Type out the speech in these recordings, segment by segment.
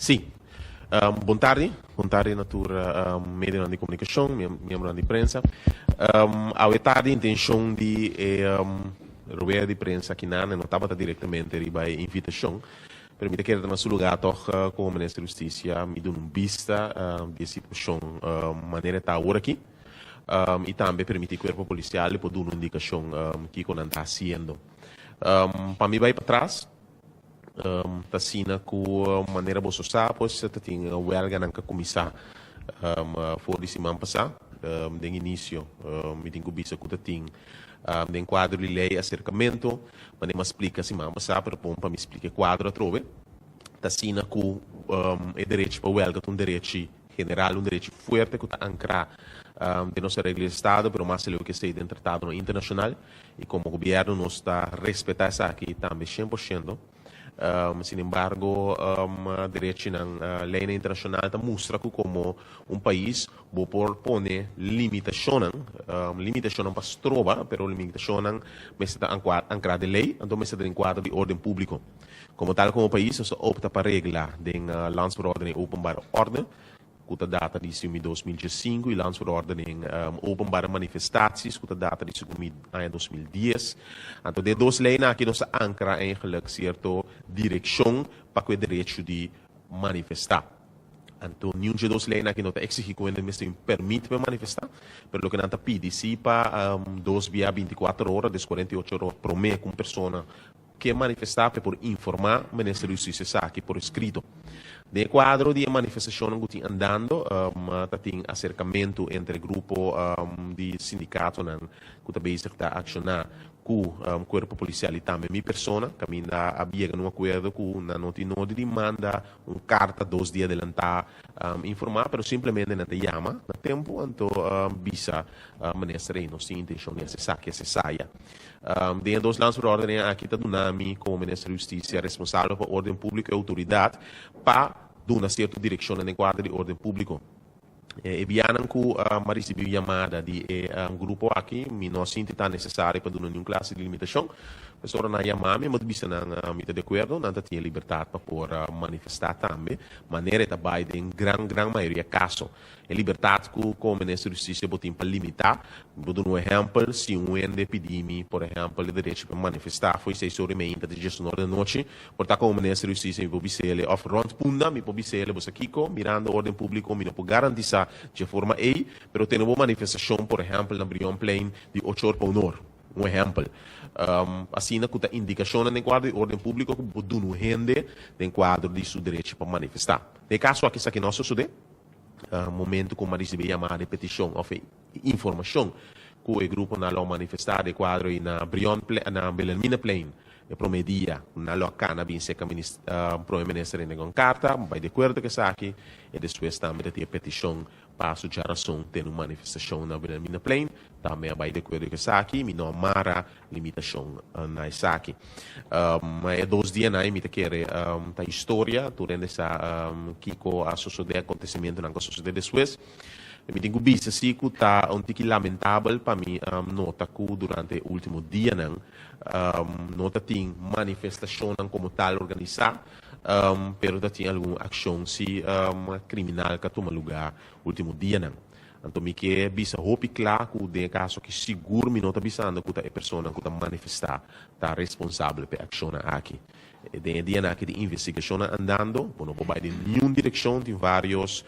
Sí. Bon tardi. Bon tardi na tur medionan di komunikashon, miembronan di prensa. Awe tardi intenshon di e rueda di prensa akinan no tabata direktamente riba e invitashon, pero mi ta kere ta na su lugá tòg komo Minister di Hustisia mi duna un bista di e situashon manera e ta awor aki i tambe permití kuerpo polisial di por duna un indikashon kiko nan ta hasiendo. Pa mi bai patras. Ta asina ku manera boso sa pues ta tin wèlganan ku a kuminsá for di siman pasá. Den inisio mi tin ku bisa ku ta tin den kuadro di lei aserkamentu, manera mi a splika siman pasá pero pon pa mi splika e kuadro atrobe. Ta asina ku e derechi pa wèlga ta un derechi general, un derechi fuerte ku ta ankrá den nos areglo di estado pero mas aleu ku esei den tratadonan internashonal. I komo gobièrnu nos ta respetá esaki tambe 100%. Sin embargo, derechinan, leinan internashonal ta mustra ku komo un pais bo por pone limitashonnan, limitashonnan pa stroba, pero limitashonnan mester ta ankrá den lei, anto mester ta den kuadro di órden públiko. Komo tal komo pais nos ta opta pa regla den Landsverordening Openbare Orde ku ta data di sumi 2005 i Landsverordening Openbare Manifestaties ku ta data di sumi aña 2010. Anto den e dos leinan aki nos a ankra eigenlijk sierto direkshon pa ku e derecho di manifestá. Anto niun dje dos leinan aki no ta eksigí ku hende mester un pèrmit pa e manifestá, pero loke nan ta pidi si pa dos bia 24 ora, des 48 ora promé ku un persona Ke manifestá p'e por informá Minister di Hustisia esaki por eskrito. Den e kuadro di e manifestashonnan ku tin andando ta tin aserkamentu entre grupo di sindikatonan ku ta bezig ta akshoná ku kuerpo polisial i tambe mi persona kaminda a yega na un akuerdo ku nan no tin nodi di manda un karta dos dia adelantá informá pero simplemente nan ta yama na tempu anto bisa Minister ei nos tin intenshon di hasi esaki hasi esaya. Den e dos landsverordeningen aki ta duna mi komo Minister di Hustisia responsabel pa orden públiko i outoridat pa duna sierto direkshonnan den kuadro di orden públiko. E bianan ku mi a risibí un yamada di e grupo aki mi no a sinti ta nesesario pa duna niun klase di limitashon. Pues ora nan a yama mi, mi a bisa nan mi ta di akuerdo, nan ta tin e libertat pa por manifestá tambe manera e ta bai den gran gran mayoria kaso. E libertat ku komo Minister di Hustisia bo tin pa limitá. Mi por duna un ehèmpel, si un hende pidi mi, por ehèmpel, e derecho pa manifestá fo'i seis ora i meinta te dies unor di anochi, por ta komo Minister di Hustisia mi por bis'ele, òf rònt Punda mi por bis'ele, bo sa kiko, mirando órden públiko mi no por garantisá dje forma ei, pero tene bo manifestashon, por ehèmpel, na Brionplein di ocho or pa un or. Un ehèmpel. Asina ku ta indikashonnan den kuadro di órden públiko ku bo por duna un hende den kuadro di su derecho pa manifestá. Den e kaso aki esaki no a sosodé. Momento ku mi a risibí e yamada, e petishon òf e informashon ku e gruponan lo a manifestá den kuadro ei na Brion na Wilhelminaplein e promé dia ku nan lo a kana bin serka Prome Minister rende un karta, mi bai di akuerdo ku esaki i despues tambe ta tin e petishon pa su djarason tene un manifestashon na Wilhelminaplein, tambe a bai di akuerdo ku esaki, mi no a mara limitashon na esaki. Ma e dos dianan ei mi ta kere ta historia, tur hende sa kiko a sosodé, akontesimentunan ku a sosodé despues. Mi tin ku bisa si ku ta un tiki lamentabel pa mi nota ku durante e último dianan no ta tin manifestashonnan komo tal organisá, pero ta tin algun akshon si kriminal ku a tuma lugá último dianan. Anto mi ke bisa hopi kla ku den e kaso aki sigur mi no ta bisando ku ta e personanan ku ta manifestá ta responsabel pa e akshonnan aki. Den e dianan aki di investigashonnan andando, bo no por bai den niun direkshon, tin vários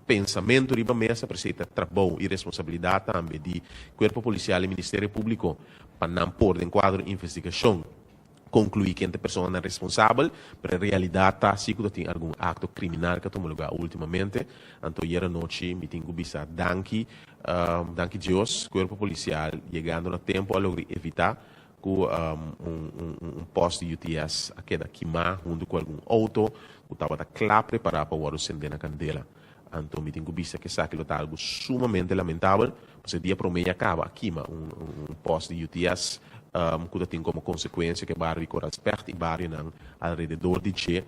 pensamentu riba mesa, pero esei ta trabou i responsabilidat tambe di Kuerpo Polisial i Ministerio Públiko pa nan por den kuadro di investigashon Conclui ken ta e personanan responsabel, pero e realidad ta si cu ta tin algun acto criminal cu a tuma lugar ultimamente. Anto ayer anochi mi tin cu bisa danki, danki Dios, Cuerpo Policial yegando na tempo a logra evita cu un post di UTS a keda kima hunto cu algun auto cu tabata cla prepara pa wordo sende na candela. Anto mi tin cu bisa cu esaki lo ta algo sumamente lamentabel, pasobra e dia prome ya caba a kima un post di UTS cu ta tin como consecuencia cu e bario di Coral Specht y barionan alrededor di dje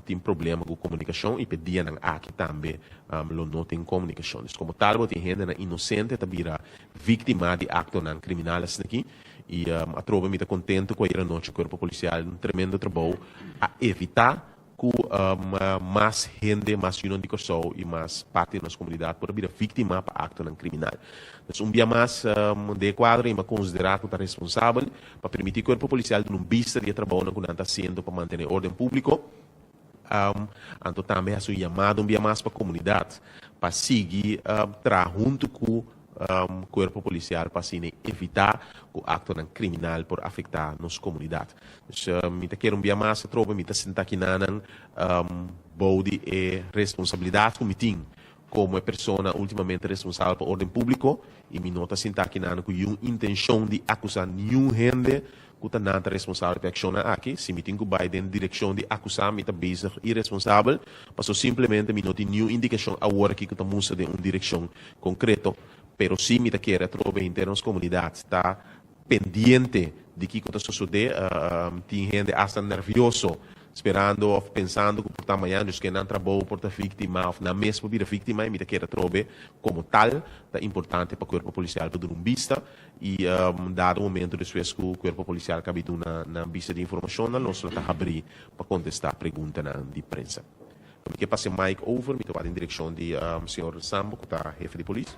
tin problema cu comunicacion y p'e dianan aki tambe lo no tin comunicacion. Dus como tal bo tin hendenan inocente ta bira victima di actonan criminal asin'aki y atrobe mi ta contento cu ayer anochi Cuerpo Policial un tremendo trabou a evita. Ku mas hende, mas yunan di Kòrsou i mas parti di nos komunidat por a bira víktima pa aktonan kriminal. Dus un bia mas den e kuadro i mi a konsiderá ku ta responsabel pa permití kuerpo polisial duna un bista di e trabounan ku nan ta hasiendo pa mantené órden públiko. Anto tambe hasi un yamada un bia mas pa komunidat pa sigui traha huntu ku kuerpo polisial pa asina evitá ku aktonan kriminal por afektá nos komunidat. Dus mi ta kere un bia mas atrobe mi ta sinta kinanan bou di e responsabilidat ku mi tin komo e persona ultimamente responsabel pa orden públiko i mi no ta sinta kinanan ku yun intenshon di akusá niun hende ku ta nan ta responsabel pa e akshonnan aki. Si mi tin ku bai den direkshon di akusá mi ta bezig iresponsabel, paso simplemente mi no tin niun indikashon awor aki ku ta mustra den un direkshon konkreto. Pero si mi ta kere atrobe henter nos komunidat ta pendiente di kiko ta sosodé. Tin hende asta nervioso sperando òf pensando ku por ta mañana dus ke nan trabou por ta víktima òf nan mes por bira víktima i mi ta kere atrobe komo tal ta importante pa kuerpo polisial por duna un bista. I dado momento despues ku kuerpo polisial kabi duna nan bista di informashonnan nos lo ta habrí pa kontestá preguntanan di prensa. Mi ke pasa e mic over, mi ta wak den direkshon di señor Sambo ku ta hefe di polis.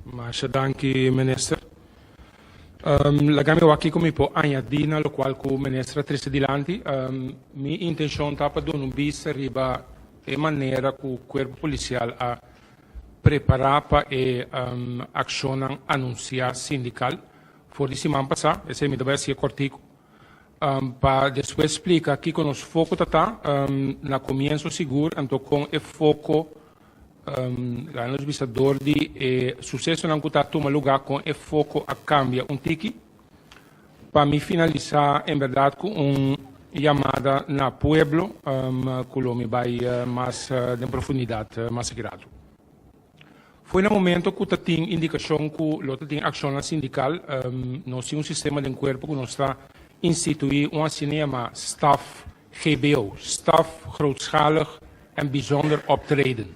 Masha danki minister. Laga mi wak kiko mi por añadí na lokual ku minister a trese dilanti. Mi intenshon ta pa duna un bista riba e manera ku kuerpo polisial a Prepará pa e akshonnan anunsiá sindikal for di siman pasá, esei mi ta bai hasié kòrtiku, pa despues splika kiko nos foko ta ta na komienso sigur, anto kon e foko, laga nos bisa dor di e susesonan ku ta tuma lugá kon e foko a kambia un tiki. Pa mi finalisá en bèrdat ku un yamada na pueblo ku lo mi bai mas den profundidat mas aki ratu. Foi na momento ku ta tin indikashon ku lo ta tin akshonnan sindikal, nos tin un sistema den kuerpo ku nos ta instituí un asina yamá staf GBO, Staf Grootschalig en Bijzonder Optreden.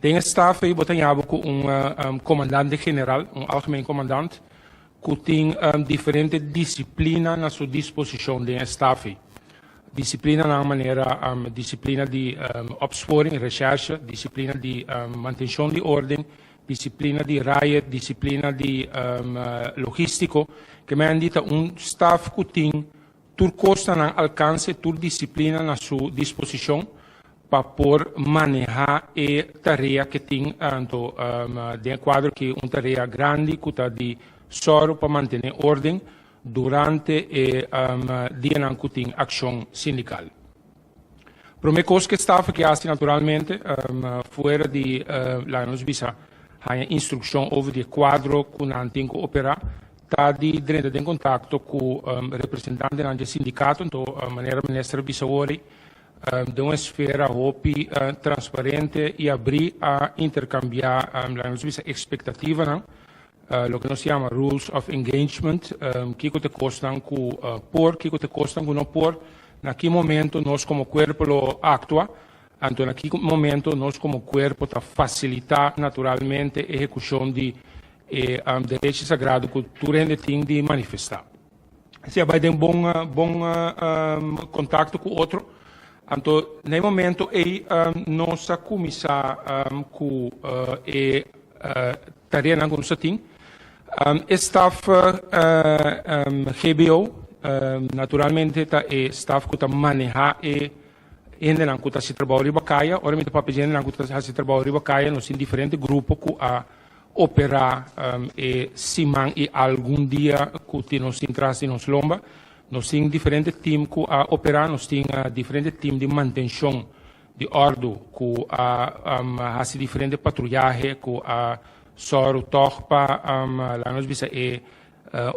Den e staf ei bo ta yaba ku un komandante general, un algemeen commandant, ku tin diferente disiplina na su disposishon den e staf ei. Disiplinanan manera disiplina di opsporing, recherche, disiplina di mantenshon di orden, disiplina di riot, disiplina di logístiko. Ke men di ta un staf ku tin Tur kos na nan alkanse, tur disiplina na su disposishon pa por manehá e tarea ke tin. Anto den e kuadro aki un tarea grandi ku ta di sòru pa mantené órden durante e dianan ku tin akshon sindikal. Promé kos ku e staf aki hasi naturalmente, fuera di laga nos bisa haña instrukshon over di e kuadro ku nan tin ku operá, ta di drenta den kontakto ku representantenan di e sindikato. Anto manera minister a bisa wori, den un esfera hopi transparente i abrí a interkambiá laga nos bisa ekspektativanan, loke nos yama rules of engagement, kiko ta e kosnan ku por, kiko ta e kosnan ku no por, na ki momento nos komo kuerpo lo aktua, anto na ki momento nos komo kuerpo ta fasilitá naturalmente ehekushon di e derecho sagrado ku tur hende tin di manifestá. Si a bai den bon bon kontakto ku otro, anto na e momento ei nos a kuminsá ku e tareanan ku nos a tin. E staf GBO naturalmente ta e staf ku ta manehá e hendenan ku ta hasi trabou riba kaya. Ora mi ta papia di hendenan ku ta hasi trabou riba kaya nos tin diferente grupo ku a operá e siman i algun dia ku tin nos tin tras di nos lomba. Nos tin diferente tim ku a operá, nos tin diferente tim di mantenshon di òrdu ku a hasi diferente patruyahe, ku a sòru tòg pa laga nos bisa e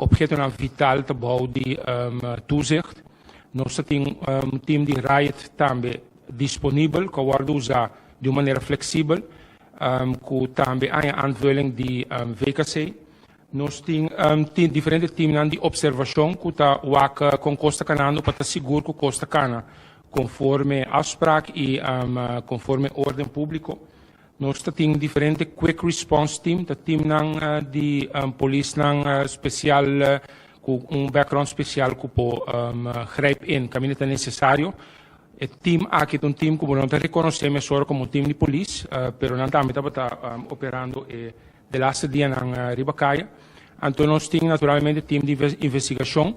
ophetonan vital ta bou di toezicht. Nos ta tin un tim di riot tambe disponibel ku a wòrdu usá di un manera fleksibel. Ku tambe aña aanvulling di VKC. Nos tin diferente teamnan di observashon ku ta wak kon kos ta kanando pa ta sigur ku kos ta kana konforme afsprak i konforme orden públiko. Nos ta tin diferente quick response team, ta teamnan di polisnan spesial. Ku un background spesial ku por grijp in kaminda ta nesesario. E team aki ta un team ku bo no ta rekonosé mesora komo un team di polis, pero nan tambe tabata operando e de laste dianan riba kaya. Anto nos tin naturalmente team di investigashon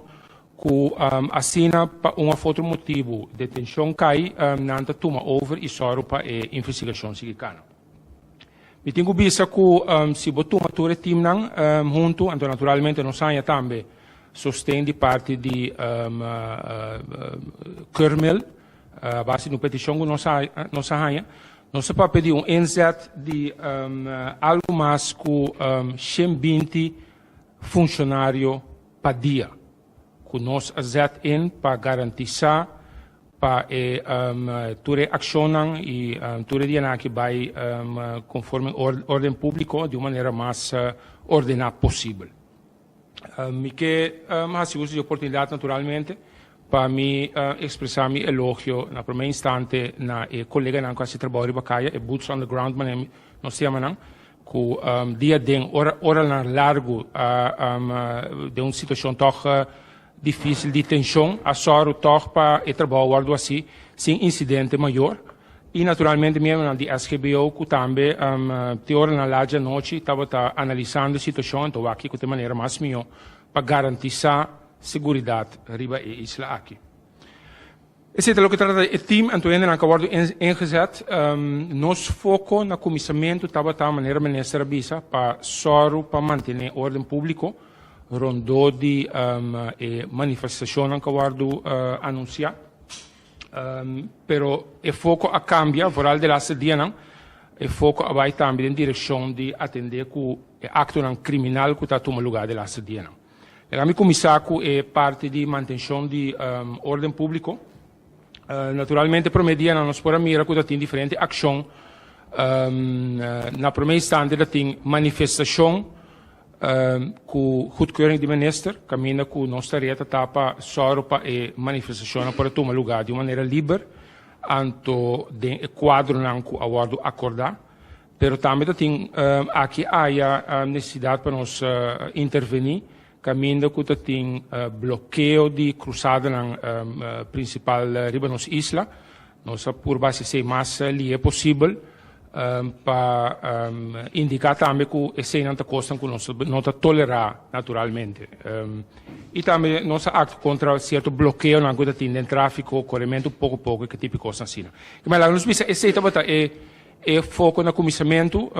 ku asina pa un òf otro motibu detenshon kai, nan ta tuma over i sòru pa e investigashon sigui kana. Mi tin ku bisa ku si bo tuma tur e teamnan huntu, anto naturalmente nos haña tambe sosten di parti di Keurmeel, a base di un petishon ku nos a nos a haña. Nos ta papia di un inzet di algu mas ku 120 funshonario pa dia. Ku nos a zet in pa garantisá pa e tur e akshonnan i tur e dianan aki bai konforme órden públiko di un manera mas ordená posibel. Mi ke hasi uso di e oportunidat naturalmente pa mi ekspresá mi elogio na promé instante na e koleganan ku hasi trabou riba kaya, e boots on the ground manera nos ta yama nan, Ku dia den ora oranan largu a den un situashon tòg difísil di tenshon a sòru tòg pa e trabou wòrdu hasi sin insidente mayor. I naturalmente miembronan di SGBO ku tambe te oranan lat djanochi tabata analisando e situashon anto wak kiko ta e manera mas mihó pa garantisá seguridat riba e isla aki. Esei ta loke trata di e team anto hendenan ku a wòrdu ingezet. Nos foko na kuminsamentu tabata, manera minister a bisa, pa sòru pa mantené órden públiko rondó di e manifestashonnan ku a wòrdu anunsiá. Pero e foko a kambia, vooral de laatste dianan, e foko a bai tambe den direkshon di atendé ku e aktonan kriminal ku ta tuma lugá de laatste dianan. Laga mi kuminsá ku e parti di mantenshon di órden públiko. Naturalmente promé dianan nos por a mira ku ta tin diferente akshon. Na promé instante ta tin manifestashon ku goedkeuring di minister, kaminda ku nos tarea ta ta pa sòru pa e manifestashonnan por a tuma lugá di un manera liber, anto den e kuadronan ku a wòrdu akordá. Pero tambe ta tin aki aya nesesidat pa nos intervení kaminda ku ta tin blokeo di krusadanan prinsipal riba nos isla. Nos a purba hasi esei mas lihe posibel pa indiká tambe ku eseinan ta kosnan ku nos no ta tolerá naturalmente. I tambe nos a aktua kontra sierto blokeonan ku ta tin den tráfiko, korementu poko poko i ke tipo di kosnan asina. Laga nos bisa esei tabata e E foko na kuminsamentu,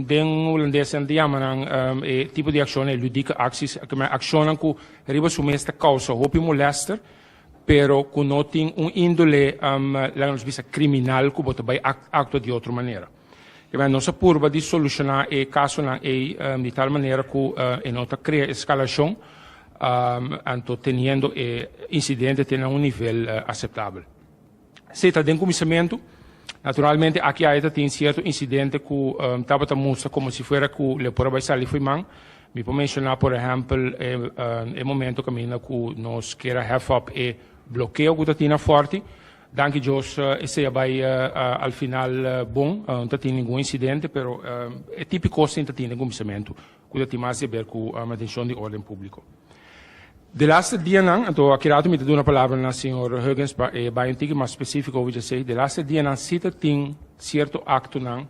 den hulandes nan ta yama nan e tipo di akshon e ludieke acties, akshonnan ku riba su mes ta kousa hopi molèster, pero ku no tin un índole, laga nos bisa, kriminal ku bo ta bai aktua di otro manera. Nos a purba di solushoná e kasonan ei di tal manera ku e no ta krea eskalashon, anto teniendo e insidente te na un nivel aseptabel. Si ta den kuminsamentu, naturalmente aki aya ta tin sierto insidente ku tabata mustra komo si fuera ku lo por a bai sali fo'i man. Mi por menshoná por ehèmpel e momento kaminda ku nos kier a hef op e blokeo ku ta tin na Fòrti. Danki Dios esei a bai al final bon, no ta tin ningun insidente, pero e tipo kos tin ta tin den kuminsamentu ku ta tin mas di aber ku mantenshon di órden públiko. De laatste dianan, anto aki rato mi ta duna palabra na señor Huggins pa e bai un tiki mas spesífiko over djesei, de laatste dianan si ta tin sierto aktonan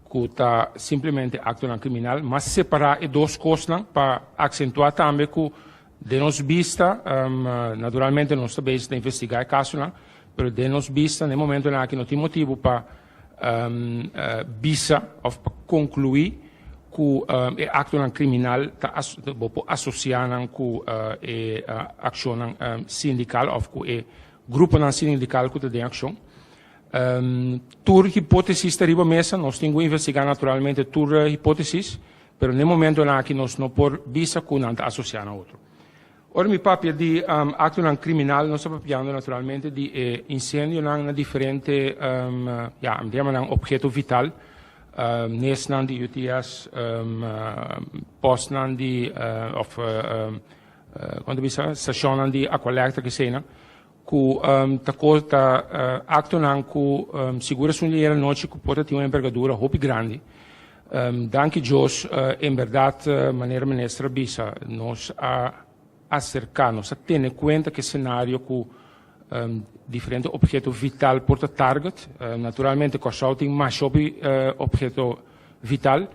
ku ta simplemente aktonan kriminal, mas separá e dos kosnan pa aksentuá tambe ku den nos bista, naturalmente nos ta bezig ta investigá e kasonan, pero den nos bista na e momentonan aki no tin motibu pa bisa òf pa konkluí ku e aktonan kriminal ta bo por asosiá nan ku e akshonnan sindikal òf ku e gruponan sindikal ku ta den akshon. Tur hipótesis ta riba mesa, nos tin ku investigá naturalmente tur hipótesis, pero na e momentonan aki nos no por bisa ku nan ta asosiá na otro. Ora mi papia di aktonan kriminal nos ta papiando naturalmente di e insendionan na diferente ya mi ta yama nan obheto vital, nesnan di UTS, postnan di òf kon ta bisa stashonnan di Aqualectra eseinan ku ta kos ta aktonan ku sigur esun di ayera nochi ku por ta tin un envergadura hopi grandi. Danki Dios en bèrdat manera minister a bisa nos a. aserká, nos a tene kuenta ku e senario ku diferente obheto vital por ta target. Naturalmente Kòrsou tin masha hopi obheto vital,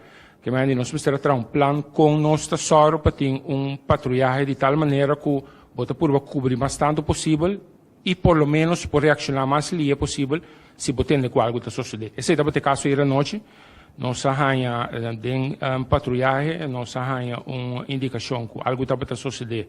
ke manera di nos mester a traha un plan kon nos ta sòru pa tin un patruyahe di tal manera ku bo ta purba kubri mas tantu posibel i por lo ménos por reakshoná mas lie posibel si bo tende ku algu ta sosodé. Esei tabata e kaso ayer anochi. Nos a haña den patruyahe nos a haña un indikashon ku algu tabata sosodé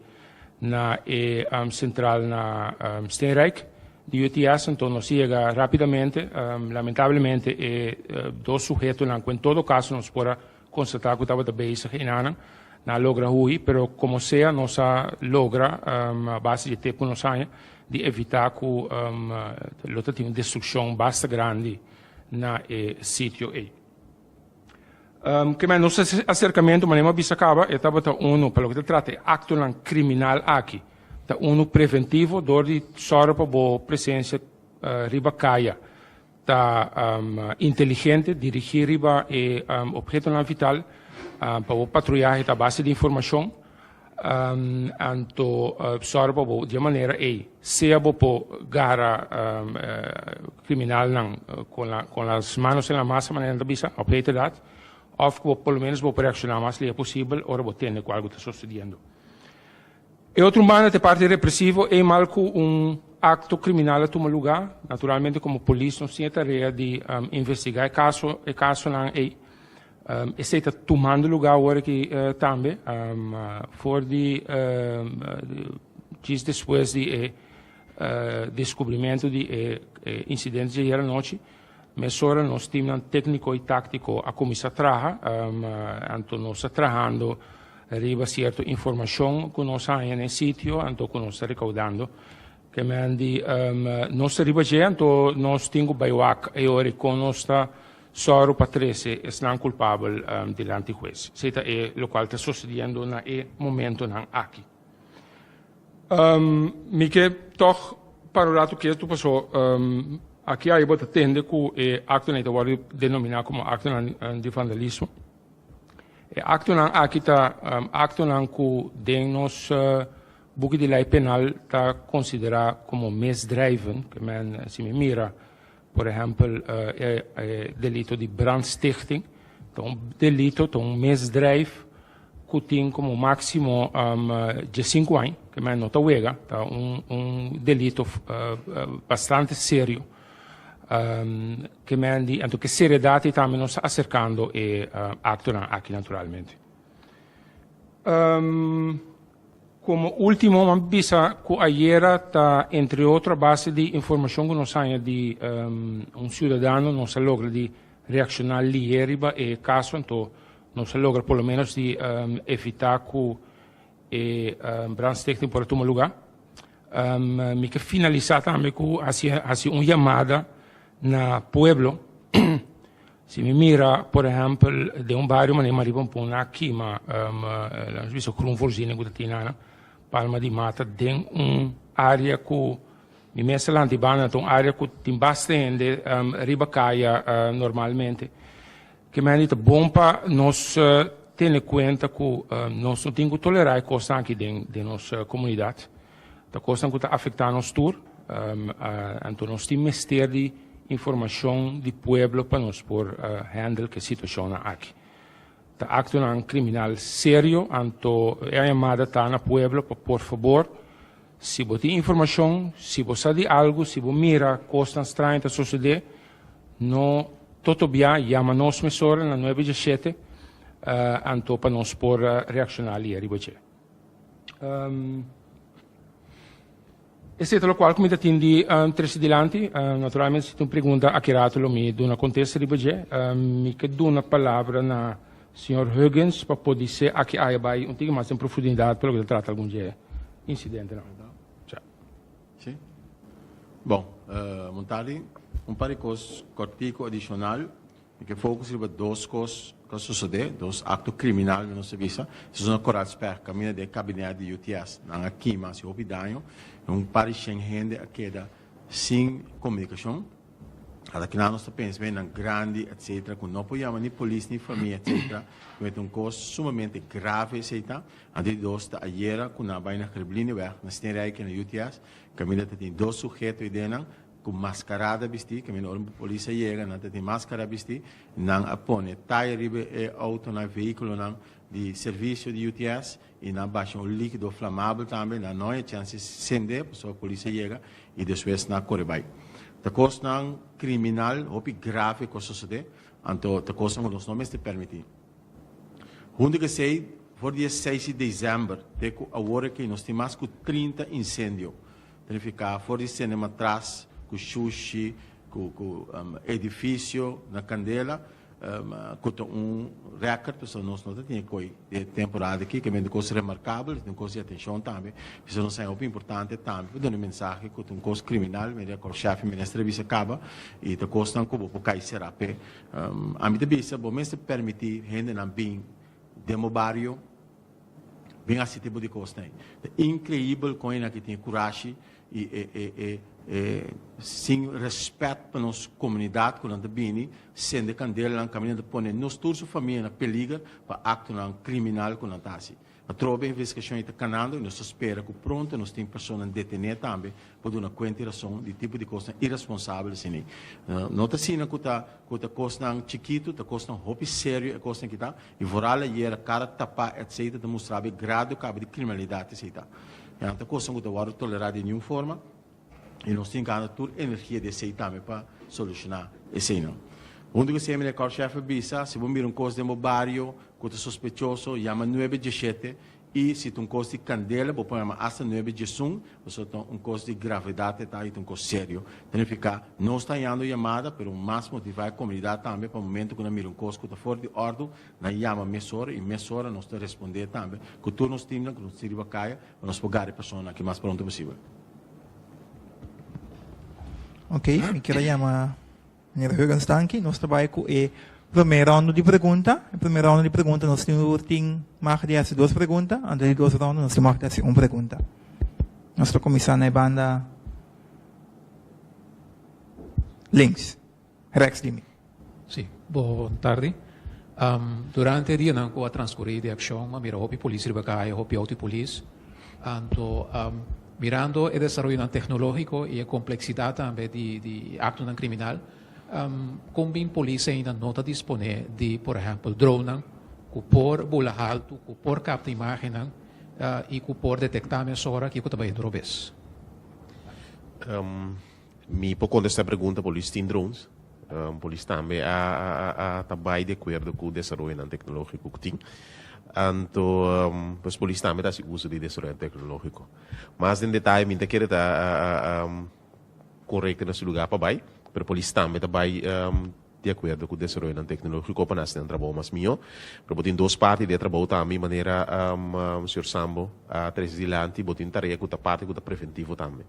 na e sentral na Steenrijk di UTS, anto nos yega rápidamente. Lamentablemente e dos suhetonan ku en todo kaso nos por a konstatá ku tabata bezig enanan, nan a logra hui, pero komo sea nos a logra a base di e tep ku nos haña di evitá ku lo ta tin un destrukshon basta grandi na e sitio ei. Ke men nos aserkamentu, manera mi a bisa kaba, e tabata unu pa loke ta trata e aktonan kriminal aki, ta unu preventivo dor di sòru pa bo presensia riba kaya ta inteligente, dirigí riba e ophetonan vital pa bo patruyahe ta a base di informashon. Anto sòru pa bo di e manera ei sea bo por gara kriminalnan kon las manos en la masa manera nan ta bisa op hete dat òf ku bo por lo menos bo por reakshoná mas lihe posibel ora bo tende ku algu ta sosediendo. E otro banda ta e parti represivo ei mal ku un akto kriminal a tuma lugá naturalmente komo polis nos tin e tarea di investigá e kaso e kasonan ei. Esei ta tumando lugá awor aki tambe, for di djis despues di e deskubrimentu di e insidente dje ayer anochi, mesora nos timnan tékniko i táktiko a kuminsá traha, anto nos ta trahando riba sierto informashon ku nos haña na e sitio, anto ku nos ta rekaudando. Ke men di nos ta riba dje, anto nos tin ku bai wak e ora i kon nos ta Sòru pa trese esnan kulpabel dilanti hues. Esei ta e lokual ta sosediendo na e momentonan aki. Mi ke tòg para un ratu ketu paso aki ahi bo ta tende ku e aktonan ei ta wòrdu denominá komo aktonan di vandalismo. E aktonan aki ta aktonan ku den nos buki di lei penal ta konsiderá komo misdrijven, ke men si mi mira Por ehèmpel, e delito di brandstichting ta un delito, ta un misdrijf ku tin komo máksimo diesinku aña, ke men no ta wega, ta un delito bastante serio. Ke men di, anto ke seriedat ei tambe nos ta aserkando e aktonan aki naturalmente. Komo último mi a bisa ku ayera ta entre otro a base di informashon ku nos haña di un siudadano nos a logra di reakshoná lihe riba e kaso anto nos a logra por lo menos di evitá ku e brandstichting por a tuma lugá. Mi ke finalisá tambe ku hasi hasi un yamada na pueblo. Si mi mira, por ehèmpel, den un bario manera Mariba un pon a kima, laga nos bisa groenvoorziening ku ta tin nan, palma di mata den un área ku mi mes a lanta i banda ta un área ku tin basta hende riba kaya normalmente. Ke mende ta bon pa nos tene kuenta ku nos no tin ku tolerá e kosnan aki den nos komunidat. Ta kosnan ku ta afektá nos tur, anto nos tin mester di informashon di pueblo pa nos por handle ku e situashonnan aki. Ta aktonan kriminal serio, anto e yamada ta na pueblo pa por fabor, si bo tin informashon, si bo sa di algu, si bo mira kosnan straño ta sosodé, no totobia yama nos mesora na nuebe diashete, anto pa nos por reakshoná lihe riba dje. Esei ta lokual ku mi ta tin di trese dilanti. Naturalmente si tin un pregunta aki rato lo mi duna kontesta riba dje. Mi ke duna palabra na señor Huggins pa podisé aki aya bai un tiki mas den profundidat pa loke ta trata algun dje insidentenan. Cha. Sí. Bon, Montali, un par di kos kòrtiku adishonal. Mi ke focus riba dos kos ku a sosodé, dos akto kriminal mi nos ta bisa. Esun na Koratsberg, kaminda den e kabinet di UTS. Nan a kima hasi hopi daño i un par di shen hende a keda sin komunikashon. Ata kina nos ta pensa men grandi etc. Ku no por yama ni polis ni famia etc. Ku ta un kos sumamente grave etc. Anto di dos ta ayera ku nan a bai na Grebbelinieweg na Steenrijk na UTS kaminda ta tin dos suheto ei den nan ku maskarada bistí, kaminda ora polis a yega nan ta tin maskara bistí, nan a pone taya riba e outonan, vehíkulonan di servisio di UTS i nan a basha un líkido flamabel tambe, nan no a chèns di sende pasobra polis a yega i despues nan a kore bai. Ta kosnan kriminal hopi grave ku a sosodé, anto ta kosnan ku nos no mester permití. Huntu ku esei, for di e seis di desèmber te ku awor aki nos tin mas ku 30 insendio. Ta nifiká for di sende matras ku shushi, ku edifisio na kandela, ku ta un rèkòrt, pasobra nos no ta tin e koi di e temporada aki, ke mende kos remarkabel, ta un kos di atenshon tambe. Pasobra nos haña hopi importante tambe pa duna e mensahe ku ta un kos kriminal, manera ku shèf i minister a bisa kaba, i ta kosnan ku bo por kai será p'e. Ami ta bisa bo mester permití hendenan bin den bo bario, bin hasi tipo di kosnan ei. Ta inkreibel kon hende aki tin e kurashi i e e e e sin rèspèt pa nos komunidat ku nan ta bini sende kandelanan kaminda ta pone nos tur su famia na peliger pa aktonan kriminal ku nan ta hasi. Atrobe e investigashon ei ta kanando i nos ta spera ku pronto nos tin personanan detené tambe pa duna kuenta i rason di tipo di kosnan iresponsabel asina ei. No ta asina ku ta ku ta kosnan chikitu, ta kosnan hopi serio e kosnan kita i vooral ayera kara tapá etcetera ta mustra bo e grado kaba di kriminalidat esei ta. Ya no ta kosnan ku ta wòrdu tolerá di niun forma i nos tin gana tur energia di esei tambe pa solushoná eseinan. Huntu ku esei meneer Korpschef a bisa si bo mira un kos den bo bario ku ta sospechoso yama nuebe dieshete i si ta un kos di kandela bo por yama asta nuebe diesun pasobra ta un kos di gravedat e ta i ta un kos serio. Ta nifiká nos ta hañando yamada pero mas motivá e komunidat tambe pa momento ku nan mira un kos ku ta for di òrdu nan yama mesora i mesora nos ta respondé tambe ku tur nos timnan ku nos tin riba kaya pa nos por gara e personanan aki mas pronto posibel. Ok, mi kier a yama Meneer Huggins danki. Nos ta bai ku e promé ronda di pregunta. E promé ronda di pregunta nos tin tur tin mag di hasi dos pregunta, anto di dos ronda nos tin mag di hasi un pregunta. Nos ta kuminsá na e banda links, rèks di mi. Sí, bon tardi. Durante e dianan ku a transkurí di akshon a mira hopi polis riba kaya, hopi outo di polis. Anto mirando e desaroyonan teknológiko i e kompleksidat tambe di di aktonan kriminal, kon bin polis ainda no ta disponé di por ehèmpel dronenan ku por bula haltu, ku por kapta imágennan i ku por detektá mesora kiko ta bai robes? Mi por kontestá e pregunta, polis tin drones. Polis tambe a a ta bai di akuerdo ku desaroyonan teknológiko ku tin. Anto pues polis tambe ta hasi uso di desaroyonan teknológiko. Mas den detaye mi ta kere ta korekto na su lugá pa bai, pero polis tambe ta bai di akuerdo ku desaroyonan teknológiko pa nan hasi nan trabou mas mihó. Pero bo tin dos parti di e trabou tambe, manera señor Sambo a trese dilanti, bo tin tarea ku ta parti ku ta preventivo tambe.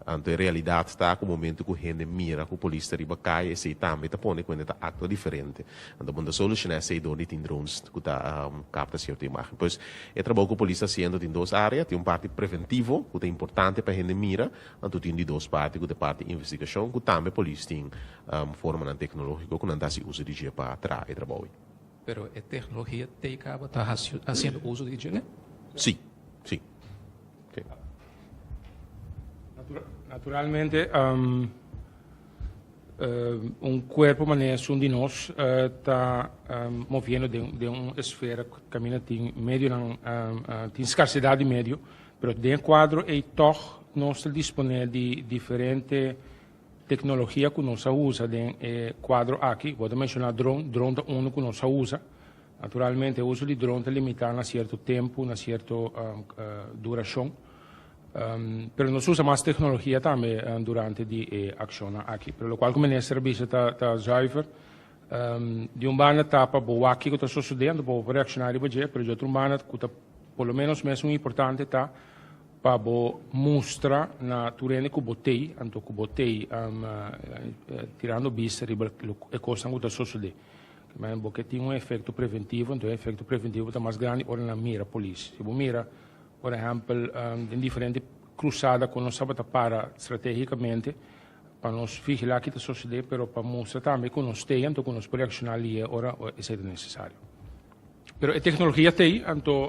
Anto e realidat ta ku momento ku hende mira ku polis ta riba kaya esei tambe ta pone ku hende ta aktua diferente. Anto bo no ta solushoná esei dor di tin drones ku ta kapta sierto imágen. Pues e trabou ku polis ta hasiendo tin dos área, tin un parti preventivo ku ta importante pa hende mira, anto tin di dos parti ku ta e parti investigashon ku tambe polis tin formanan teknológiko ku nan ta hasi uso di dje pa traha e trabou ei. Pero e teknologia t'ei kaba ta hasiendo uso di dje? Sí, sí. Naturalmente un cuerpo manera esun di nos ta moviendo den un esfera caminda tin medionan tin scarcedad di medio, pero den e cuadro ey toch nos ta dispone di diferente tecnologia cu nos a usa den e cuadro aki. Bo ta menciona drone, drone ta uno cu nos a usa. Naturalmente e uso di drone ta limitá na sierto tempu, na sierto durashon, pero nos usa mas teknologia tambe durante di e akshonnan aki. Pero lokual ku minister a bisa ta ta zuiver, di un banda ta pa bo wak kiko ta sosodé anto pa bo por reakshoná riba dje, pero di otro un banda ku ta por lo menos mesun importante ta pa bo mustra na tur hende ku bo t'ei, anto ku bo t'ei tirando bista riba e kosnan ku ta sosodé. Men bo ke tin un efekto preventivo, enton e efekto preventivo ta mas grandi ora nan mira polis. Si bo mira, por ehèmpel, den diferente krusada ku nos tabata para stratégikamente, Pa nos vigilá ki ta sosodé, pero pa mustra tambe ku nos t'ei anto ku nos por reakshoná lihe ora esei ta nesesario. Pero e teknologia t'ei, anto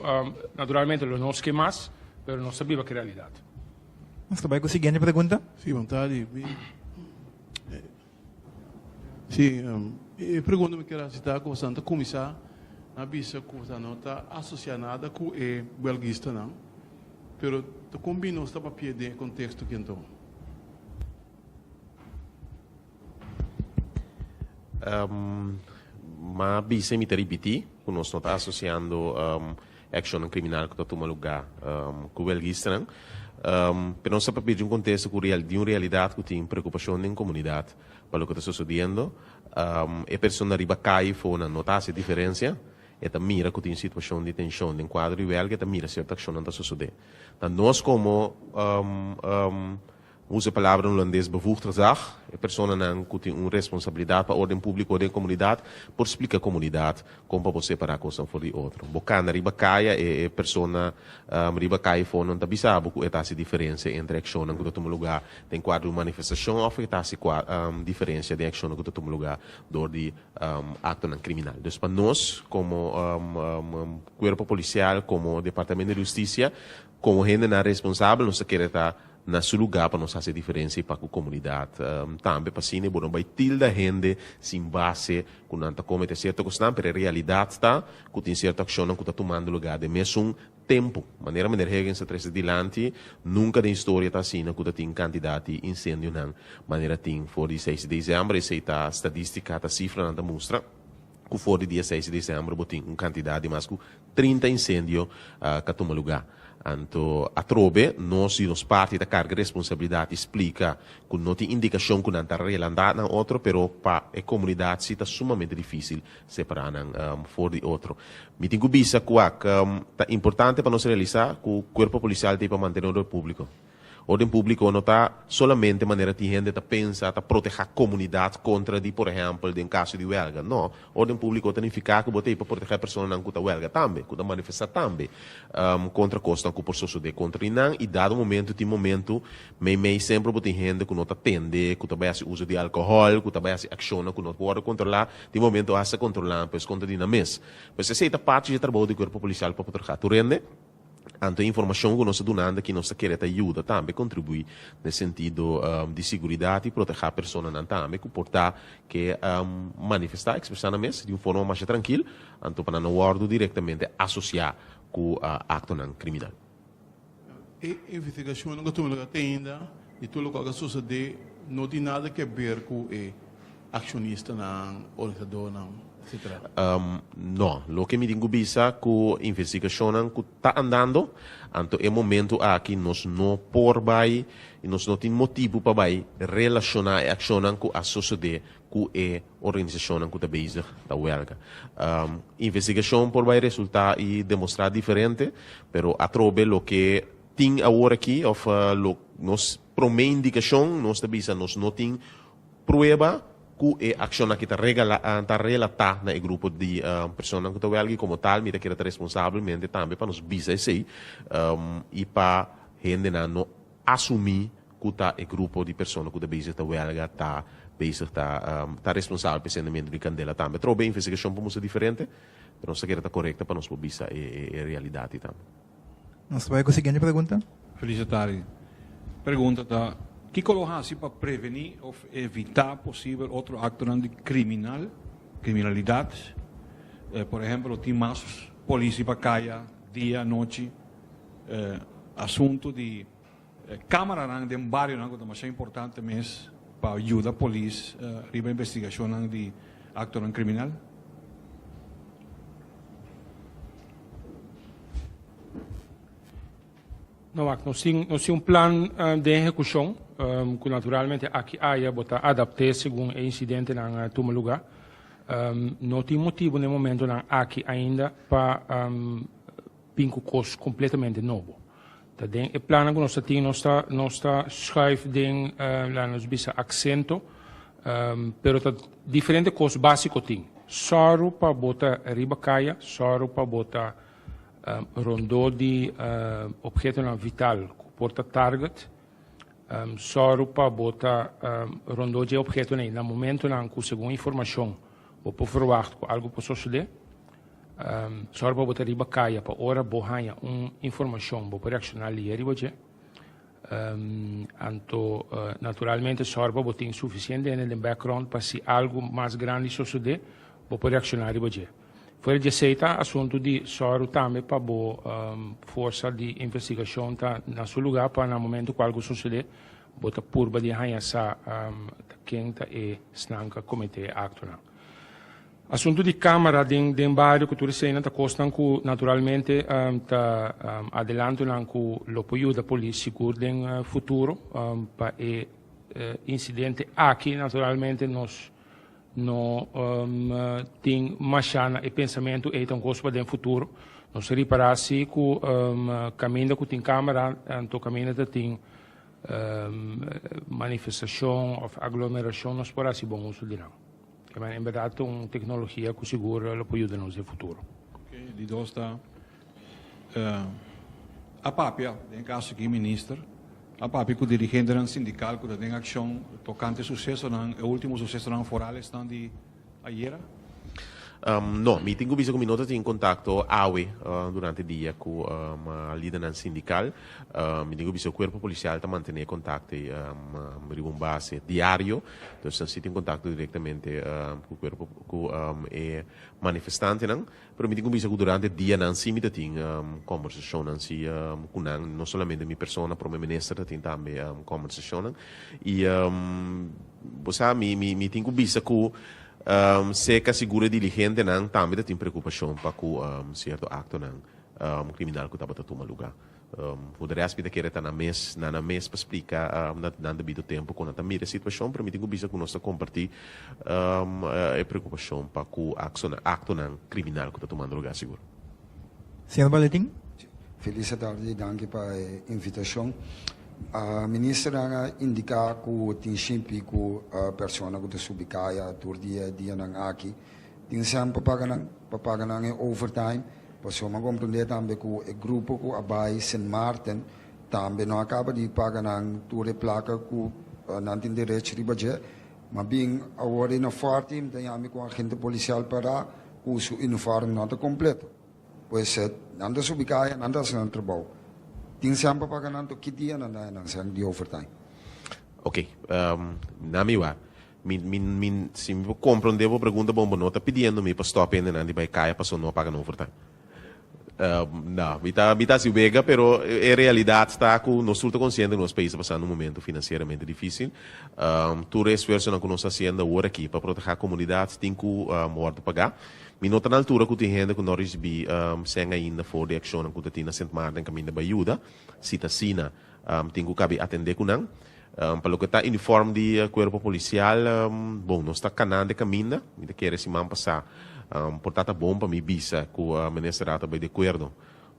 naturalmente lo nos ke mas, pero nos ta biba ku e realidat. Nos ta bai ku siguiente pregunta. Sí, bon tardi. Mi, sí, e pregunta mi kier hasi ta ku boso ta kuminsá na bisa ku boso no ta asosiá nada ku e wèlguistanan, pero ta kon bin nos ta papia den e konteksto aki anto? M'a bisa i mi ta ripití ku nos no ta asosiando akshonnan kriminal ku ta tuma lugá ku wèlguistanan. Pero nos ta papia di un kontesto ku di un realidat ku tin preokupashon den komunidat pa loke ta sosodiendo. E persona riba kai fonan no ta hasi diferensia. E ta mira ku tin situashon di tenshon den kuadro di wèlga, e ta mira sierto akshonnan ta sosodé. Ta nos komo Usa e palabra na hulandes bevoegd gezag, e personanan ku tin un responsabilidat pa orden públiko den komunidat por splika komunidat kon pa bo separá kosnan for di otro. Bo kana riba kaya e e persona riba kaya for nan ta bisa bo ku e ta hasi diferensia entre akshonnan ku ta tuma lugá den kuadro di un manifestashon òf e ta hasi diferensia den akshonnan ku ta tuma lugá dor di aktonan kriminal. Dus pa nos komo kuerpo polisial, komo departamento di hustisia, Komo hendenan responsabel nos ta kere ta na su lugá pa nos hasi diferensia i pa ku komunidat tambe pa asina bo no bai tilda hende sin base ku nan ta komete sierto kosnan pero e realidat ta ku tin sierto akshonnan ku ta tumando lugá den mesun tempu. Manera Meneer Higgins a trese dilanti nunka den historia ta asina ku ta tin kantidat di insendionan manera tin for di seis di desèmber esei ta stadistika ta sifranan ta mustra. ku for di dia seis di desèmber bo tin un kantidat di mas ku 30 insendio ka tuma lugá. Anto atrobe nos di nos parti ta karga responsabilidat di splika ku no tin indikashon ku nan ta relandá nan otro, pero pa e komunidat si ta sumamente difísil separá nan for di otro. Mi tin ku bisa ku ak ta importante pa nos realisá ku kuerpo polisial ta ei pa mantené orden públiko. Orden públiko no ta solamente manera tin hende ta pensa ta protehá komunidat kontra di, por ehèmpel, den kaso di wèlga. No, orden públiko ta nifiká ku bo ta ei pa protehá e personanan ku ta wèlga tambe, ku ta manifestá tambe kontra kosnan ku por sosodé kontra di nan. I dado momentu tin momentu meimei semper bo tin hende ku no ta tende, ku ta bai hasi uso di alkohòl, ku ta bai hasi akshonnan ku no por wòrdu kontrolá. Tin momentu hasta kontrolá pues kontra di nan mes. Pues esei ta parti dje trabou di kuerpo polisial pa protehá tur hende. Anto e informashon ku nos ta dunando aki nos ta kere ta yuda tambe kontribuí na e sentido di siguridat i protehá personanan tambe ku por ta ke manifestá, ekspresá nan mes di un forma masha trankil, anto pa nan no wòrdu direktamente asosiá ku aktonan kriminal. E investigashonnan ku a tuma lugá te ainda di tur lokual ku a sosodé no tin nada ke ber ku e Accionistanan, organisadornan, etc. No. Loke mi tin cu bisa cu investigacionnan cu ta andando, anto e momento aki nos no por bay y nos no tin motibo pa bay relaciona e accionnan cu a sosode cu e organisacionnan cu ta bezig ta welga. Investigacion por bay resulta y demostra diferente, pero atrobe loke tin awor aki of lo nos prome indicacion nos ta bisa nos no tin Prueba ku e akshonnan aki ta regala ta relatá na e grupo di personanan ku ta wèlga i komo tal mi ta kere ta responsabelmente tambe pa nos bisa esei i pa hendenan no asumí ku ta e grupo di persona ku ta bezig ta wèlga ta bezig ta ta responsabel pa e sendamentu di kandela tambe. Atrobe e investigashon por mustra diferente pero nos ta kere ta korekto pa nos por bisa e e realidat ei tambe. Nos ta bai ku siguiente pregunta. Feliz tardi. Pregunta ta, kiko lo hasi pa prevení of evitá posibel otro aktonan di kriminal, kriminalidat? Por ehempel lo tin mas polis riba kaya dia, anochi. Asuntu di kameranan den barionan ku ta masha importante mes pa yuda polis riba investigashonnan di aktonan kriminal. No wak, nos tin nos tin un plan den ehekushon ku naturalmente aki aya bo ta adapt'é segun e insidentenan tuma lugá. No tin motibu na e momentonan aki ainda pa bin ku kos kompletamente nobo. Ta den e plannan ku nos ta tin nos ta nos ta schuif den laat nos bisa aksento, pero ta diferente kos básiko tin. Sòru pa bo ta riba kaya, sòru pa bo ta rondó di ophetonan vital ku por ta target. Sòru pa bo ta rondó dje ophetonan ei na momentonan ku segun informashon bo por ferwagt ku algu por sosodé. Sòru pa bo ta riba kaya pa ora bo haña un informashon bo por reakshoná lihe riba dje. Anto naturalmente sòru pa bo tin sufisiente hende den background pa si algu mas grandi sosodé bo por reakshoná riba dje. Fuera di esei ta asuntu di sòru tambe pa bo forsa di investigashon ta na su lugá pa na momentu ku algu sosodé bo ta purba di haña sa ta ken ta e esnan ku a kometé e aktonan. Asuntu di kámara den den bario ku tur eseinan ta kosnan ku naturalmente ta adelantonan ku lo por yuda polis sigur den futuro pa e insidente aki naturalmente nos No tin mashá na e pensamentu ei ta un kos pa den futuro. Nos a ripará si ku kaminda ku tin kámara, anto kaminda ta tin manifestashon òf aglomerashon nos por hasi bon uso di nan. En bèrdat ta un teknologia ku sigur lo por yuda nos den futuro. Oke, di dos ta a papia, den e kaso aki minister, a papia ku dirigentenan sindikal ku ta den akshon tokante susesonan, e ultimo susesonan foral esnan di ayera? No, mi tin ku bisa ku mi no ta tin kontakto awe durante dia ku lidernan sindikal. Mi tin ku bisa ku kuerpo polisial ta mantené kontakto riba un base diario. Dus nan si tin kontakto direktamente ku kuerpo ku e manifestantenan. Pero mi tin ku bisa ku durante dianan si mi ta tin kombersashonnan si ku nan, no solamente mi persona, prome minister ta tin tambe kombersashonnan. I bo sa mi mi mi tin ku bisa ku seka sigur e diligentenan tambe ta tin preokupashon pa ku sierto aktonan kriminal ku tabata tuma lugá. Voor de rest mi ta kere ta nan mes, na nan mes pa splika na nan debido tempo kon nan ta mira e situashon, pero mi tin ku bisa ku nos ta kompartí e preokupashon pa ku aktonan kriminal ku ta tumando lugá sigur. Señor Baletin. Felis atardi, danki pa e invitashon. Ministernan a indiká ku tin shimpi ku persona ku ta subi kaya tur dia e dianan aki. Tin sèn pa paga nan, pa paga nan e overtime. Pasobra mi a komprendé tambe ku e grupo ku a bai Sint Maarten tambe no a kaba di paga nan tur e plaka ku nan tin derecho riba dje. Ma bin awor ei na Fòrti mi ta yami ku un agente polisial pará ku su uniform no ta kompleto. Pues nan ta subi kaya, nan ta hasi nan trabou. Tin sèn pa paga nan, to ki dia nan ta haña nan sèn di overtime? Oké, na mi wak. Mi, mi, mi, si mi por comprende bo pregunta bon, bo no ta pidiendo mi pa stop hendenan di bai kaya paso no a paga nan overtime. No, mi ta, mi ta hasi wega, pero e realidad ta cu nos tur ta consciente cu nos pais ta pasando un momento financieramente dificil. Tur e esfuerzonan cu nos ta haciendo awor aki pa proteha comunidad tin cu wordo paga. Mi no ta na altura cu tin hende cu no ricibi cen ainda for di accionnan cu ta tin na Sint Maarten caminda bai yuda. Si ta asina, Tin ku kabi atendé ku nan. Pa loke ta uniform di kuerpo polisial, bon, nos ta kanando e kaminda. Mi ta kere siman pasá por ta ta bon pa mi bisa ku minister a ta bai di akuerdo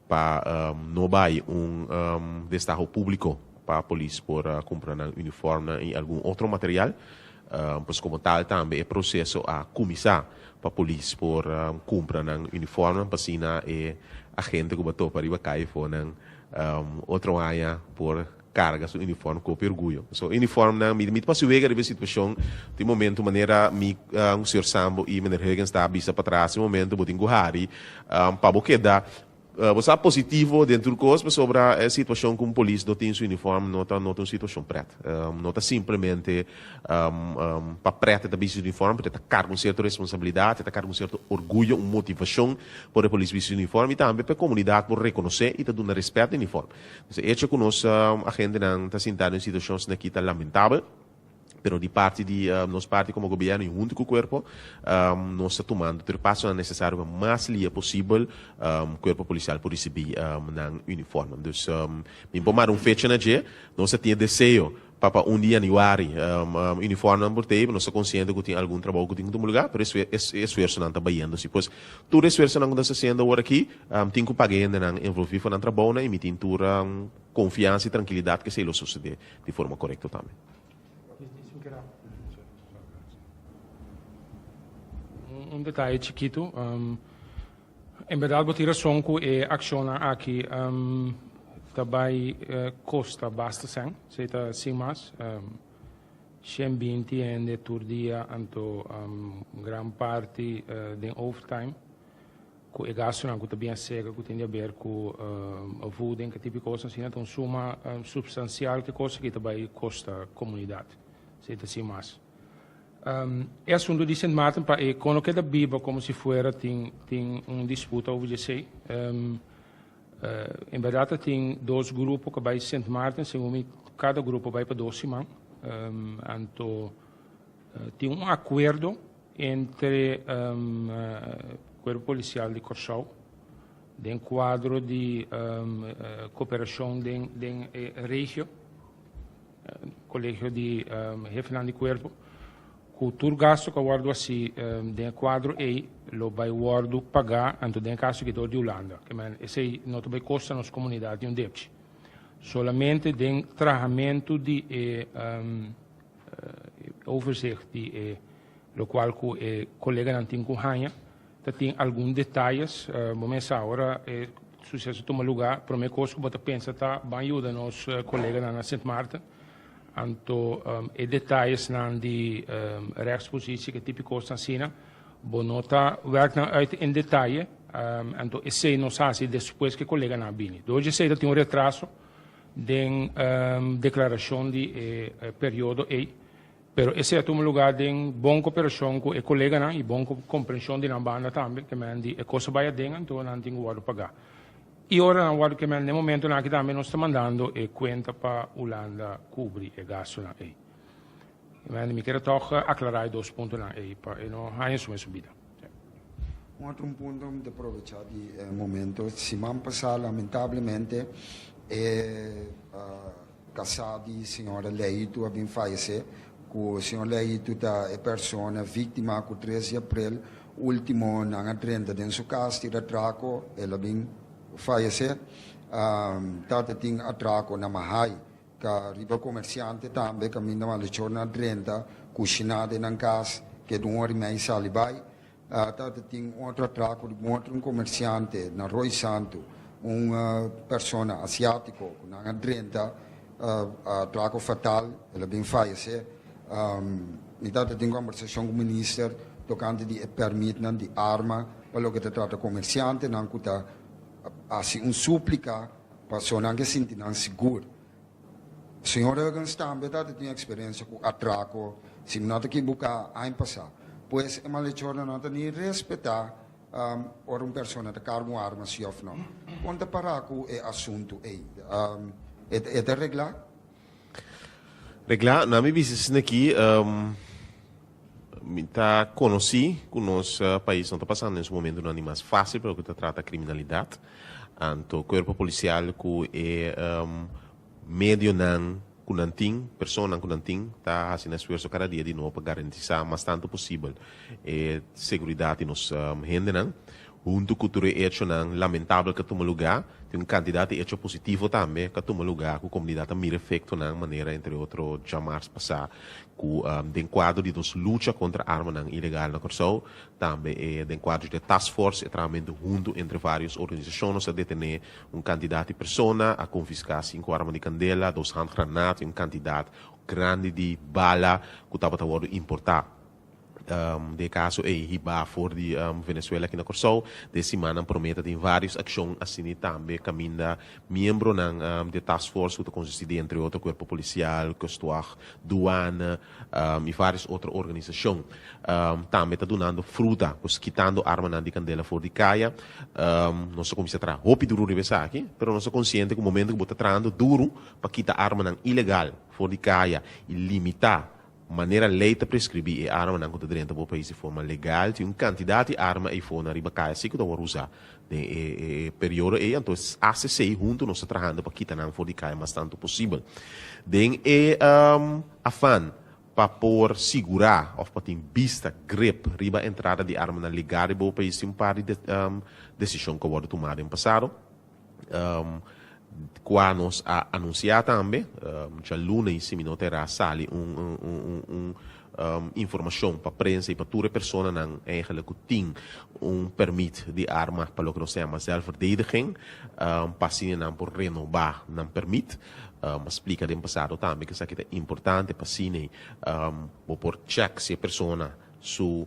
pa no bai un destaho públiko pa polis por kumpra nan uniformnan i algun otro material. Pues komo tal tambe e proseso a kuminsá pa polis por kumpra nan uniformnan pa asina e agente ku bo topa riba kai for nan Otro aña por carga su uniform cu hopi orguyo. So uniformnan, mi mi ta pasa wega riba e situacion. Tin momento manera mi, señor Sambo y meneer Huggins ta bisa patras, tin momento bo tin cu hari pa bo keda, bo sa positivo den tur cos pasobra e situacion cu un polis no tin su uniform no ta no ta un situacion pret. No ta simplemente pa pret e ta bisti su uniform pero e ta carga un cierto responsabilidad, e ta carga un cierto orguyo, un motivacion Por e polis bisti uniform y tambe pa e comunidad por reconoce y ta duna respet na uniform. Entonces e hecho cu nos agentenan ta sinta den un situacion asina aki ta lamentabel, pero di parti di nos parti como gobierno y hunto cu cuerpo nos ta tumando tur e pasonan necesario pa mas lia posibel cuerpo policial por ricibi nan uniformnan. Dus mi por mara un fecha na dje, nos ta tin e deseo Pa pa un di yanüari uniformnan por tei, nos ta konsiente ku tin algun trabou ku tin ku tuma lugá, pero e esfuersonan ta bayendo si. Pues tur e esfuersonan ku nos ta hasiendo awor aki tin ku paga e hendenan envolví for nan trabounan i mi tin tur konfiansa i trankilidat ku esei lo sosodé di forma korekto tambe. Un detaye chikitu, en bèrdat bo tin rason ku e akshonnan aki. ta bai kosta basta sèn, esei ta sin mas. 120 hende tur dia, anto gran parti den overtime, ku e gastunan ku ta bien seka ku tin di aber ku voeding, e tipo di kos asina, ta un suma supstansial ku e kos aki ta bai kosta komunidat, esei ta sin mas. E asuntu di Sint Maarten pa e kon lo keda biba komo si fuera tin tin un disputa over djesei. En bèrdat ta tin dos grupo ku bai Sint Maarten, segun mi kada grupo bai pa dos siman. Anto tin un akuerdo entre Kuerpo Polisial di Kòrsou den kuadro di koperashon den den e regio. Kolegio di Hefenan di Kuerpo, ku tur gastu ku a wòrdu hasi den e kuadro ei lo bai wòrdu pagá, anto den e kaso aki dor di Hulanda. Ke men esei no ta bai kosta nos komunidat ni un depchi. Solamente den trahamentu di e overzicht di e lokual ku e koleganan tin ku haña Ta tin algun detayes, bo mes sa ora e suseso tuma luga, prome kos ku bo ta pensa ta ban yuda nos koleganan na Sint Maarten. Anto e detayesnan di rechtspositie, ke tipo kosnan asina, bo no ta werk nan uit en detaye, anto esei nos hasi despues ku e koleganan a bini. Dor di esei ta tin un retraso den deklarashon di e periodo ei. Pero esei a tuma lugá den bon koperashon ku e koleganan i bon komprenshon di nan banda tambe, ke men di e kos a bai aden anto nan tin ku wòrdu pagá. I ora nan wòrdu ke men den momentonan aki tambe nos ta mandando e kuenta pa Hulanda kubri e gastunan ei. Ke men mi kere tòg aklará e dos puntonan ei pa e no haña su mes subida. Un otro punto mi ta aprovechá di e momento, siman pasá lamentablemente e. Kasá di señora Leitu a bin fayesé, ku señor Leitu ta e persona víktima ku tres di aprel último nan a drenta den su kas tira atrako, el a bin fayesé. Tata tin atrako na Mahai, ka riba komersiante tambe kaminda malechornan a drenta kushiná den nan kas, keda un ora i mei sali bai. Tabata tin un otro atraco di un otro comerciante na Rooi Santo, un persona asiatico cu nan a drenta, atraco fatal, el a bin fayece. Mi tabata tin conversacion cu minister tocante di e permitnan di arma pa loke ta trata comerciantenan cu ta haci un suplica paso nan ke sinti nan sigur. Señor Huggins tambe ta tin experiencia cu atraco, si mi no ta equivoca, aña pasa. Pues e malhechornan no ta ni respeta ora un persona ta carga un arma si of no. Con ta para cu e asunto ey? E ta regla? Regla? Na mi bisa esaki aki, mi ta conoci cu nos pais no ta pasando den su momentonan di mas facil pa loke ta trata criminalidad. Anto cuerpo policial cu e medionan cu nan tin, personanan cu nan tin, ta haci nan esfuerso cada dia di nobo pa garantisa mas tanto posibel e seguridad di nos hendenan. Hunto cu tur e echonan lamentabel cu a tuma lugar, tin un cantidad di echo positivo tambe cu a tuma lugar cu comunidad a mira efectonan, manera entre otro djamars pasa cu den cuadro di nos lucha contra armanan ilegal na Corsou, Tambe e den kuadro di e task force e trahamentu huntu entre varios organisashon nos a detené un kantidat di persona, a konfiská sinku arma di kandela, dos handgranaat i un kantidat grandi di bala ku tabata wòrdu importá. Den e kaso ei hibá for di Venezuela aki na Kòrsou. Den simannan promé ta tin vários akshon asina tambe kaminda miembronan di e task force ku ta konsistí di entre otro kuerpo polisial, kustwacht, duana, i vários otro organisashon tambe ta dunando fruta, pues kitando armanan di kandela for di kaya. Nos a kuminsá traha hopi duru riba esaki, pero nos ta konsiente ku momento ku bo ta trahando duru pa kita armanan ilegal for di kaya i limitá manera lei ta preskribí e armanan ku ta drenta bo pais di forma legal, tin un kantidat di arma eifonan riba kaya si ku ta wòrdu usá den e periodo ei. Anto ACC huntu nos ta trahando pa kita nan for di kaya mas tantu posibel. Den e afan pa por sigurá òf pa tin bista, grip, riba entrada di armanan legal riba bo pais tin un par di desishon ku a wòrdu tumá den pasado, kua nos a anunsiá tambe. Djaluna i si mi no ta erá sali un. um, informashon pa prensa i pa tur e personanan eigenlijk ku tin un permit di arma pa loke nos ta yama zelfverdediging, um, pa asina nan por renobá nan permit. Um, a splika den pasado tambe ku esaki ta importante pa asina um, bo por check si e persona su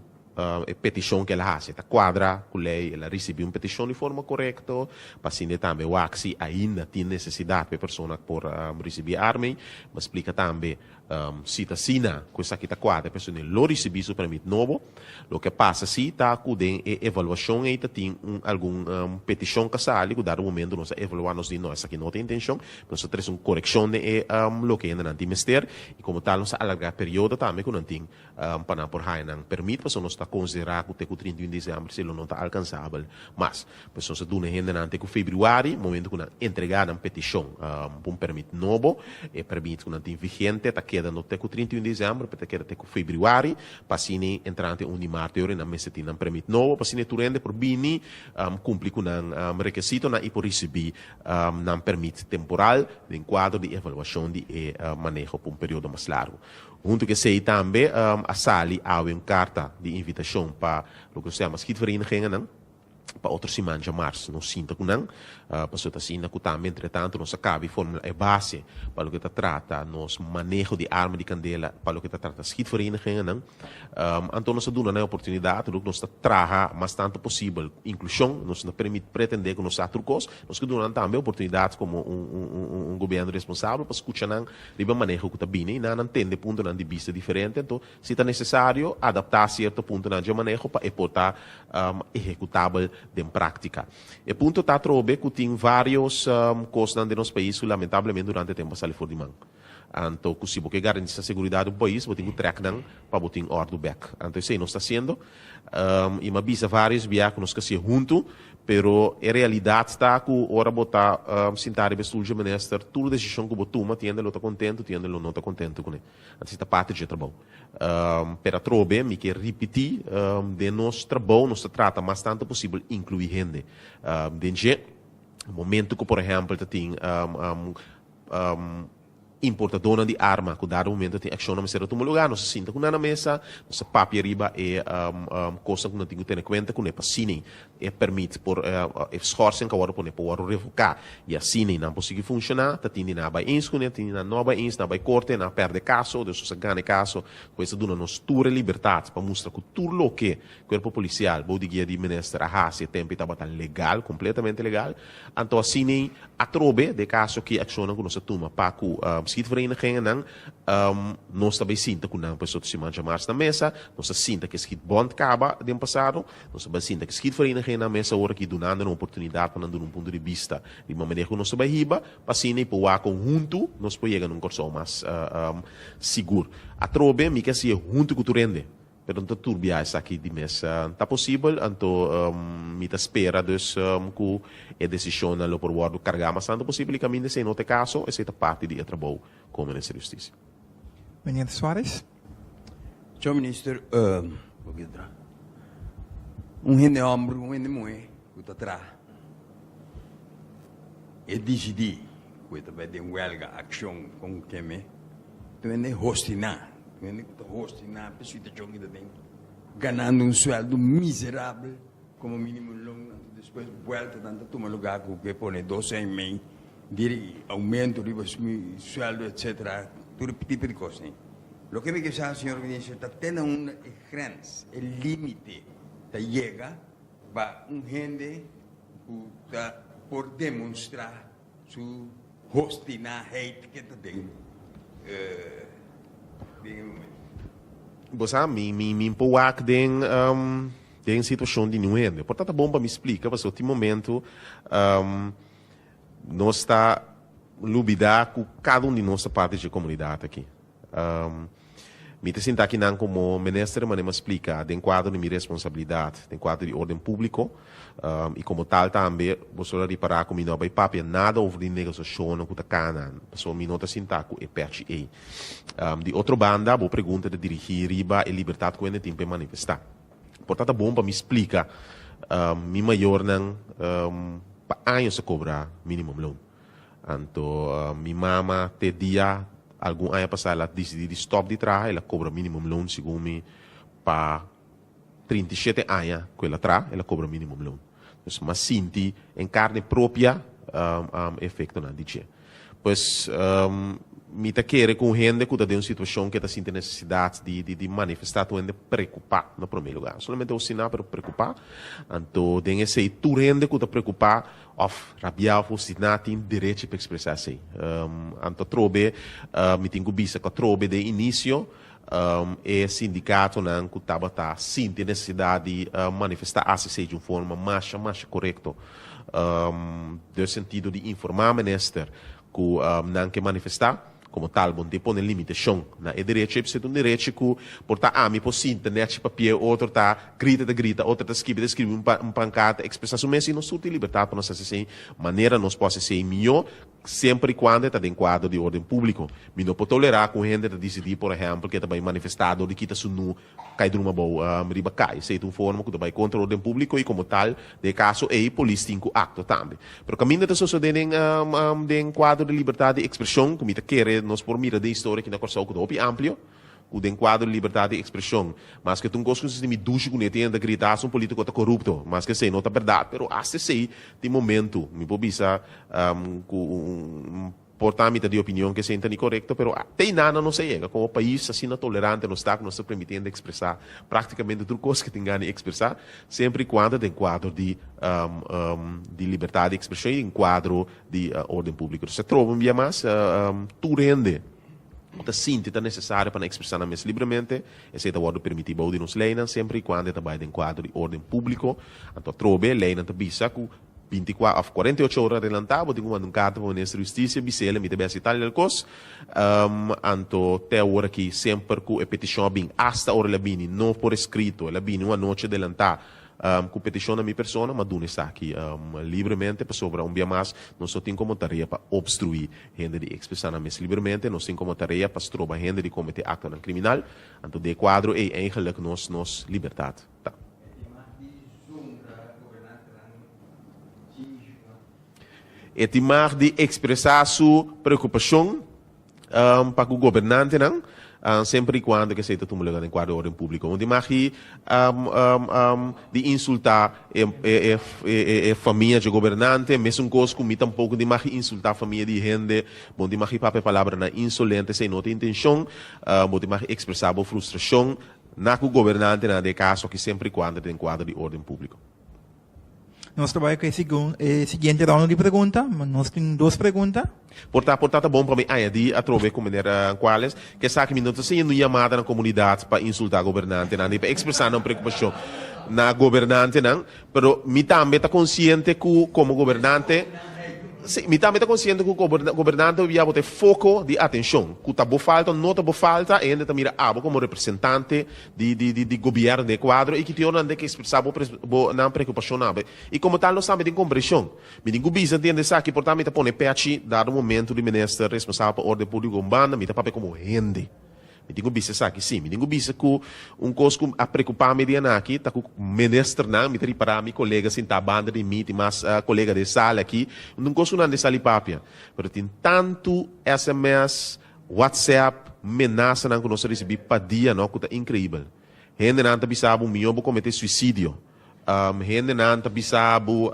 e petishon ku el a hasi ta kuadra ku lei, el a risibí un petishon di forma korekto, pa asina tambe wak si ainda tin nesesidat pa e persona por risibí e arma ei. Mi a splika tambe si ta asina ku esaki ta kuadra, e persona lo risibí su permit nobo. Loke a pasa si ta ku den e evaluashon ei ta tin un algun petishon ku a sali ku dado momento nos a evaluá nos di no esaki no ta intenshon, nos a trese un korekshon den e loke hendenan tin mester i komo tal nos a alargá e periodo tambe ku nan tin pa nan por haña nan permit, pasobra nos ta konsiderá ku te ku 31 desèmber si lo no ta alkansabel mas. Pues nos a duna e hendenan te ku febrüari, momento ku nan entregá nan petishon pa un permit nobo, e permit ku nan tin vigente ta keda no te ku 31 desèmber, pero ta keda te ku febrüari, pa asina entrante un di mart e ora nan mester tin nan permit nobo, pa asina tur hende por bini kumpli ku nan rekesitonan i por risibí nan permit temporal den kuadro di evaluashon di e maneho pa un periodo mas largu. Huntu ku esei tambe a sali awe un karta di invitashon pa loke nos ta yama schietverenigingen pa otro siman djamars nos sinta ku nan, pasobra ta asina ku tambe entretantu nos a kaba i formula e base pa loke ta trata nos maneho di arma di kandela pa loke ta trata schietverenigingen. Anto nos a duna nan e oportunidat ruk nos ta traha mas tantu posibel inklushon, nos no permit pretende ku nos sa tur kos, nos ke duna nan tambe oportunidat komo un gobièrnu responsabel pa skucha nan riba maneho ku ta bini i nan a tende puntonan di bista diferente, anto si ta nesesario adaptá sierto puntonan dje maneho pa e por ta ehekutabel den práktika. E punto ta atrobe ku tin vários kosnan den nos pais ku lamentablemente durante tempu a sali for di man. Anto ku si bo ke garantisá seguridat di un pais bo tin ku trèk nan pa bo tin òrdu bèk. Anto esei nos ta hasiendo i mi a bisa vários bia ku nos ke hasié huntu, pero e realidat ta ku ora bo ta sintá riba e stul dje minister tur desishon ku bo tuma tin hende lo ta kontentu tin hende lo no ta kontentu kuné. Anto esei ta parti dje trabou. Pero atrobe mi ke ripití den nos trabou nos ta trata mas tantu posibel inkluí hende den dje. Momentu ku por ehèmpel ta tin Importadónan di arma ku dado momento tin akshonnan mester a tuma lugá, nos a sinta ku nan na mesa, nos a papia riba e kosnan ku nan tin ku tene kuenta kuné pa asina e pèrmit por e skòrsing ku a wòrdu pone por wòrdu revoká i asina nan por sigui funshoná. Ta tin di nan a bai eens kuné, tin di nan no a bai eens, nan a bai korte, nan a pèrdè kaso, dus nos a gana e kaso. Ku es a duna nos tur e libertat pa mustra ku tur loke Kuerpo Polisial bou di guia di minister a hasi e tempu ei tabata legal, kompletamente legal. Anto asina atrobe den kaso ki akshonnan ku nos a tuma pa ku schietverenigingennan, nos ta bai sinta ku nan pa esotro siman djamars na mesa. Nos a sinta ku e schietbond kaba den pasado, nos a bai sinta ku e schietverenigingen na mesa ora ki dunando nan oportunidat pa nan duna un punto di bista riba manera ku nos ta bai hiba pa asina i por wak kon huntu nos por yega na un Kòrsou mas sigur. Atrobe mi ke hasié huntu ku tur hende. Pero no ta turbia esaki di mes. Ta posibel, anto mi ta spera dus ku e desishonnan lo por wòrdu kargá mas tantu posibel i kaminda esei no ta e kaso, esei ta parti di e trabou komo Minister di Hustisia. Meneer Suarez. Tjou minister, un hende hòmber ku un hende muhé ku ta traha e disidí ku e ta bai den wèlga, akshon kon keme, ta hende hostiná. Hende ku ta hostiná pa e situashon ku ta den, ganando un suèldu miserabel komo mínimo loon, anto despues buèlta nan ta tuma lugá ku ke pone dos aña i mei di oumento riba suèldu etsetera, tur e tipo di kos ei. Loke mi ke sa, señor minister, ta te na unda e grens, e límite ta yega pa un hende ku ta por demonstrá Su hostinaheid ke ta den den e momento. Bo sa, mi mi mi por wak den den situashon di niun hende. Por ta ta bon pa mi splika pasobra tin momento nos ta lubida ku kada un di nos ta parti dje komunidat aki. Mi ta sinta akinan komo minister manera mi a splika den kuadro di mi responsabilidat den kuadro di orden públiko i komo tal tambe boso lo ripará ku mi no a bai papia nada over di negosiashonnan ku ta kana pasobra mi no ta sinta ku e pèchi ei. Di otro banda bo pregunta ta dirigí riba e libertat ku hende tin pa e manifestá. Por ta ta bon pa mi splika mi mayornan pa años a kobra minimumloon. Anto mi mama te dia. Algun aña pasá el a disidí di stòp di traha, el a kobra minimumloon segun mi pa 37 aña ku el a traha, el a kobra minimumloon. Dus m'a sinti en karne propia efektonan di dje. Pues mi ta kere ku un hende ku ta den un situashon ku e ta sinti nesesidat di di manifestá ta un hende preokupá na promé lugá. No solamente obstiná pero preokupá. Anto den esei tur hende ku ta preokupá òf rabiá òf obstiná tin derechi pa ekspresá esei. Anto atrobe mi tin ku bisa ku atrobe den inisio e sindikatonan ku tabata sinti e nesesidat di manifestá hasi esei di un forma masha masha korekto. Den sentido di informá minister ku nan ke manifestá, komo tal bo no tin pone limitashon na e derecho. E bisa ta un derecho ku por ta ami por sinta nèchi papia, otro ta grita ta grita, otro ta skibi ta skibi un pankarta ekspresá su mes i nos tur tin libertat pa nos hasi esei manera nos por hasi esei mihó. Semper i kuando e ta den kuadro di orden públiko. Mi no por tolerá ku un hende ta disidí, por ehèmpel, ku e ta bai manifestá dor di kita su nu kai druma abou riba kai. Esei ta un forma ku ta bai kontra orden públiko i komo tal, den e kaso ei, polis tin ku aktua tambe. Pero kaminda ta sosodé den den kuadro di libertat di ekspreshon, ku mi ta kere nos por mira den historia aki na Kòrsou ku ta hopi amplio, ku den kuadro di libertat di ekspreshon, maske ta un kos ku si mi dushi ku ne tin hende ta grita hasta un politiko ta korupto, maske esei no ta bèrdat, pero hasta esei tin momentu mi por bisa ku un por ta mi ta di opinion ku esei no ta ni korekto, pero te einan nos a yega komo pais asina tolerante nos ta ku nos ta permiti hende ekspresá praktikamente tur kos ku tin gana di ekspresá, semper i kuando den kuadro di di libertat di ekspreshon i den kuadro di orden públiko. Entonces atrobe un bia mas tur hende. Ku ta sinti ta nesesario pa nan ekspresá nan mes libremente, esei ta wòrdu permití bou di nos leinan semper i kuando e ta bai den kuadro di órden públiko. Anto atrobe, leinan ta bisa ku bintikua òf 48 ora adelantá bo tin ku manda un karta pa Minister di Hustisia bis'el mi ta bai hasi tal i tal kos. Anto te awor aki semper ku e petishon a bin, asta ora el a bini no por eskrito, el a bini un anochi adelantá, Ku petishon na mi persona, m'a duna esaki libremente pasobra un bia mas nos no tin komo tarea pa obstruí hende di ekspresá nan mes libremente, nos tin komo tarea pa stroba hende di kometé aktonan kriminal. Anto den e kuadro ei eigenlik nos nos libertat ta. E tin mag di ekspresá su preokupashon. Pa ku gobernantenan, semper i kuando ku esei ta tuma luga den kuadro di orden públiko. No tin magi di insultá e famia dje gobernante, mesun kos ku mi tampoko no tin magi insultá famia di hende. Bo no tin magi papia palabranan insolente, esei no ta intenshon. Bo tin magi ekspresá bo frustrashon na ku gobernantenan den e kaso aki semper i kuando den kuadro di orden públiko. Nos ta bai ku e e siguiente ronda di pregunta. Nos tin dos pregunta. Por ta, por ta ta bon pa mi añadí atrobe ku meneer Cuales ku esaki mi no ta haciendo un yamada na komunidat pa insultá gobernantenan ni pa ekspresá nan preokupashon na gobernantenan, pero mi tambe ta konsiente ku komo gobernante, sí, mi tambe ta konsiente ku gobernante hopi bia bo ta e foko di atenshon, ku ta bo falta o no ta bo falta e hende ta mira abo komo representante di di di di gobierno den e cuadro y ki tin nan den ke expresa bo bo nan preocupacion awe y como tal nos tambe tin comprension. Mi tin cu bisa entiende esaki por ta mi ta pone pechi dado momento di minister responsabel pa orden publico un banda mi ta papia como hende. Mi tin cu bisa esaki si. Mi tin cu bisa cu un cos cu a preocupa mi di anaki ta cu ministernan mi ta ripara mi colega sinta banda di mi tin mas colega den sala aki un cos cu nan den sali papia pero tin tanto sms WhatsApp, menasanan ku nos ta risibí pa dia no ku ta inkreibel. Hendenan ta bisa bo mihó bo kometé suisidio. Hendenan ta bisa bo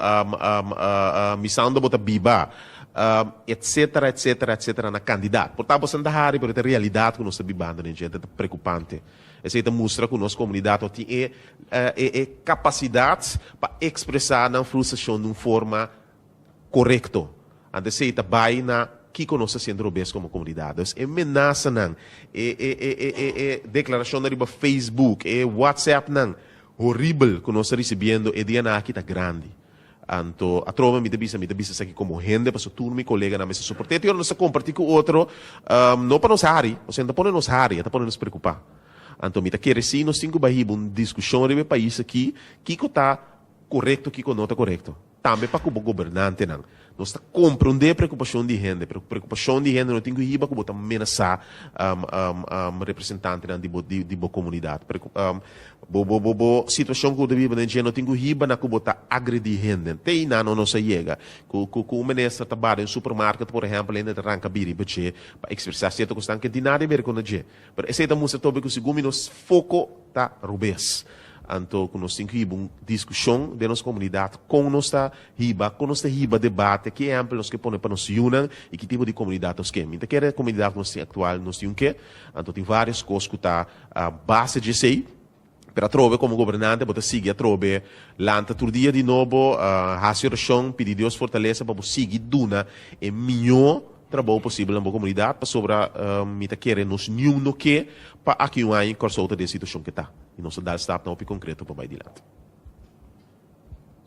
mi sa unda bo ta biba, etsetera, etsetera, etsetera na kandidat. Por ta boso ta hari pero ta realidat ku nos ta bibando den dje, ta preokupante. Esei ta mustra ku nos komunidat no tin e e kapasidat pa ekspresá nan frustrashon di un forma korekto. Anto esei ta bai na kiko nos ta hasiendo robes komo komunidat. Dus e menasanan, e e e e e e deklarashonnan riba Facebook, e WhatsAppnan horibel ku nos ta risibiendo e dianan aki ta grandi. Anto atrobe mi ta bisa, mi ta bisa esaki komo hende pasobra tur mi koleganan mester soport'é. Tin ora nos ta kompartí ku otro, no pa nos hari, osea no ta pone nos hari, e ta pone nos preokupá. Anto mi ta kere si nos tin ku bai hiba un diskushon riba e pais aki, kiko ta korekto, kiko no ta korekto. Tambe pa ku bo gobernantenan. Nos ta komprondé preokupashon di hende, pero preokupashon di hende no tin ku hiba ku bo ta menasá representantenan di bo di bo komunidat. Bo bo bo bo situashon ku bo ta biba den dje no tin ku hiba na ku bo ta agredí hende. Te einan no nos a yega. Ku ku ku un minister ta bai den un supermarket por ehèmpel hende ta ranka biri riba dje pa ekspresá sierto kosnan ke tin nada di ber ku na dje. Pero esei ta mustra tobe ku segun mi nos foko ta robes. Anto ku nos tin ku hiba un diskushon den nos komunidat kon nos ta hiba, kon nos ta hiba debate, ki ehèmpel nos ke pone pa nos yunan i ki tipo di komunidat nos ke. Mi ta kere komunidat ku nos tin aktual nos tin un ke. Anto tin vários kos ku ta base dje esei. Pero atrobe komo gobernante bo ta sigui atrobe lanta tur dia di nobo, hasi orashon, pidi Dios fortalesa pa bo sigui duna e mihó trabou posibel na bo komunidat pasobra mi ta kere nos niun no ke pa aki un aña Kòrsou ta den e situashon ke ta i nos ta dal stapnan hopi konkreto pa bai dilanti.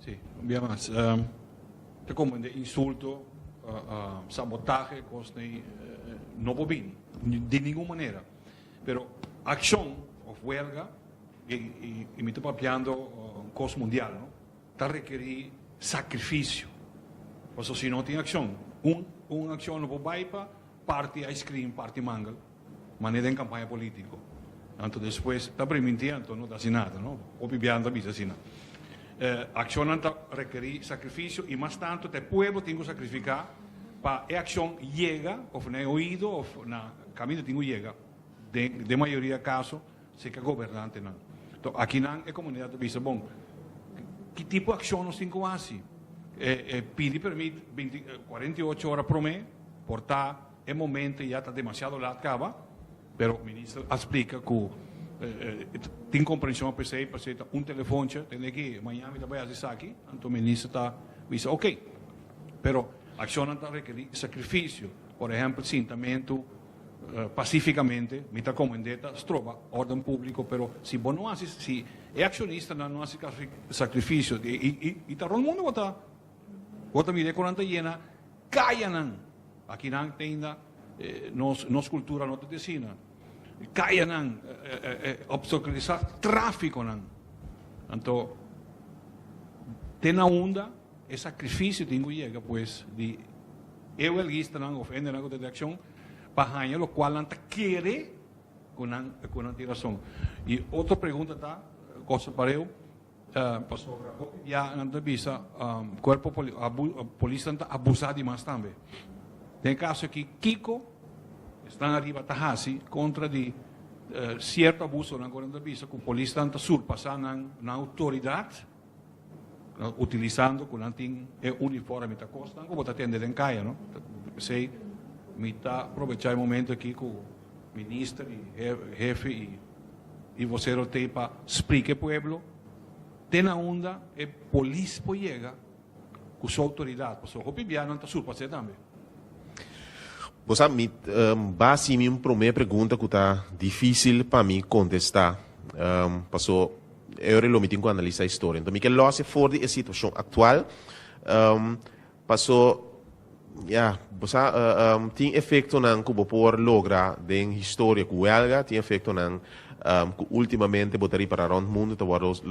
Sí, un bia mas. Ta komprende insulto, sabotahe, kosnan no por bini di ningun manera. Pero akshon òf wèlga, i mi ta papiando kos mundial, no, ta rekerí sakrifisio. Pasobra si no tin akshon, un un akshon no por bai pa parti ice cream, parti mangel, manera den kampaña polítiko. Anto despues ta primintí anto no ta hasi nada, no. Hopi biaha ta bisa asina. Akshonnan ta rekerí sakrifisio i mas tantu ta e pueblo tin ku sakrifiká pa e akshon yega òf na e oido òf na Kaminda tin ku yega den den mayoria kaso serka gobernantenan. To akinan e komunidat ta bisa bon ki tipo akshon nos tin ku hasi. E pidi permit binti 48 ora promé por ta e momento ya ta demasiado lat kaba pero minister a splika ku tin komprenshon p'esei p'esei ta un telefontje tende ki mañana mi ta bai hasi esaki anto minister ta bisa oke pero akshonnan ta rekerí sakrifisio. Por ehempel, sintamentu pasífikamente, mi ta komend'é ta stroba órden públiko, pero si bo no hasi, si e akshonistanan no hasi sakrifisio, i ta rònt mundu bo ta, bo ta mira ku nan ta yena kayanan, akinan te ainda nos nos kultura no ta di asina, kayanan, opstakulisá tráfikonan, anto te na unda e sakrifisio tin ku yega pues di. E welguistanan of hendenan ku ta di akshon pa haña lokual nan ta kere ku nan ku nan tin rason. I otro pregunta ta, kosa pareu, pasobra hopi bia nan ta bisa kuerpo polisnan ta abusá di mas tambe. Den e kaso aki kiko esnan ariba ta hasi kontra di sierto abusonan ku nan ta bisa ku polisnan ta surpasá nan outoridat? Utilisando ku nan tin e uniforme ta kosnan ku bo ta tende den kaya no. P'esei mi ta probechá e momento aki ku minister i hefe i i vocero t'ei pa splika e pueblo te na unda e polis por yega ku su outoridat pasobra hopi bia nan ta surpas'é tambe. Bo sa mi basi mi un promé pregunta ku ta difísil pa mi kontestá paso E ora lo mi tin ku analisá historia. Enton mi ke lòs e for di e situashon aktual, paso ya, bo sa tin efektonan ku bo por logra den historia ku wèlga, tin efektonan ku últimamente bo ta ripará rònt mundu ta wòrdu.